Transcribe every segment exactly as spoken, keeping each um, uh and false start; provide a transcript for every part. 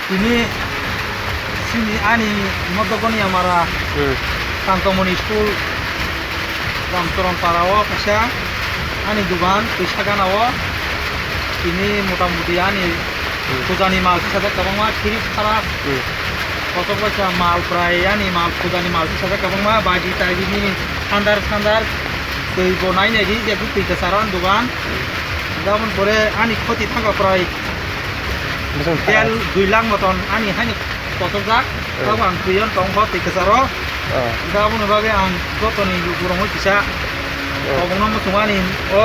Tini sini ani Modogoni Amara Hmm. Santomoni School Ramcharan Para o kaisa ani dugan twisa gana o tini motamuti ani Hmm. pujani mal tisajak kwbangma khirik sara Hmm. kotok baisa mal prai ani mal pujani mal tisajak kwbangma baji taji ni sandar sandar twi bo nai nai di je twi kwcharo ani dugan. Aboni pore ani khoti thangkha prai Bwswng tel dui lakh moton ani haino kochokjak. Hmm. Abo ang twi o tongkho twi kwcharo. Oh. Hingkhe aboni bagwi ang jotoni lukurokno kisa Oh. kobongno muchungo ani o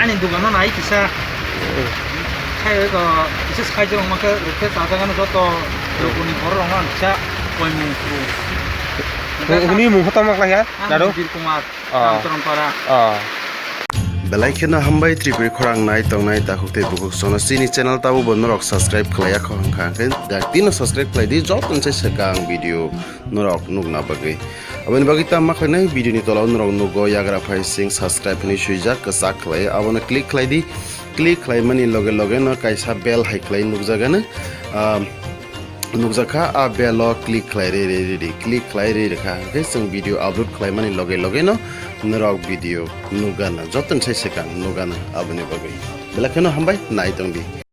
ani dukano nai kisa. Hmm. Khai o kisa saichung mankhe rwkhe chajagano joto Hmm. lukuni bororokno ang kisa koimung phuru. Hwnwi mung khe tongma khlaiya, Ang Dadu? Bijir Kumar. Ah. Ramcharan Para. Ah. Belai kheno hambai Tripuri khorang nai tongnai takhuk tei bukhuk sono chini channel tabo bo norok subscribe khlaiya kho hwnkha hwnkhe dak tino subscribe khlai di joto ni sai swkang video norok nukna bagwi. Aboni bagwi tamo khlainai video ni tola o norok nugo yagra phai sing subscribe hinwi swijak kwchak khlai abono click khlai di click khlai mani loge loge no kaisa bell hai khlai nukjagano. Ah, nukjakha, a bell o click khlai rwi rwi rwi di, click khlai rwi rwkha, hwnkhe chwng video upload khlaimani loge loge no norok video nukgana, jotoni sai swkang nukgana aboni bagwi. Belai kheno hambai, nai tong di.